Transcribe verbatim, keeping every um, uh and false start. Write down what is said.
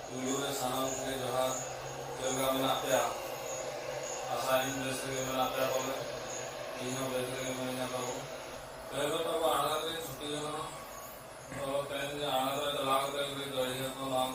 ᱯᱩᱭᱞᱩ ᱨᱮ ᱥᱟᱱᱟᱢ ᱠᱚᱜᱮ ᱡᱚᱦᱟᱨ᱾ ᱪᱮᱫ ᱞᱮᱠᱟ ᱢᱮᱱᱟᱜ ᱯᱮᱭᱟ? ᱟᱥᱟᱭᱟᱹᱧ ᱵᱮᱥ ᱨᱮᱜᱮ ᱢᱮᱱᱟᱜ ᱯᱮᱭᱟ ᱯᱟᱞᱮ᱾ ᱤᱧ ᱦᱚᱸ ᱵᱮᱥ ᱨᱮᱜᱮ ᱢᱤᱱᱟᱹᱧᱟ ᱛᱟᱵᱚ᱾ ᱛᱮᱦᱮᱧ ᱫᱚ ᱛᱟᱵᱚ ᱟᱬᱜᱟᱛ ᱨᱮ ᱪᱷᱩᱴᱤ ᱡᱚᱱᱟ᱾ ᱛᱚ ᱛᱮᱦᱮᱧ ᱟᱬᱜᱟᱛ ᱨᱮ ᱪᱟᱞᱟᱣ ᱠᱟᱛᱮ ᱜᱮ ᱫᱟᱹᱲᱦᱤᱭᱟᱹ ᱠᱚ ᱱᱚᱣᱟ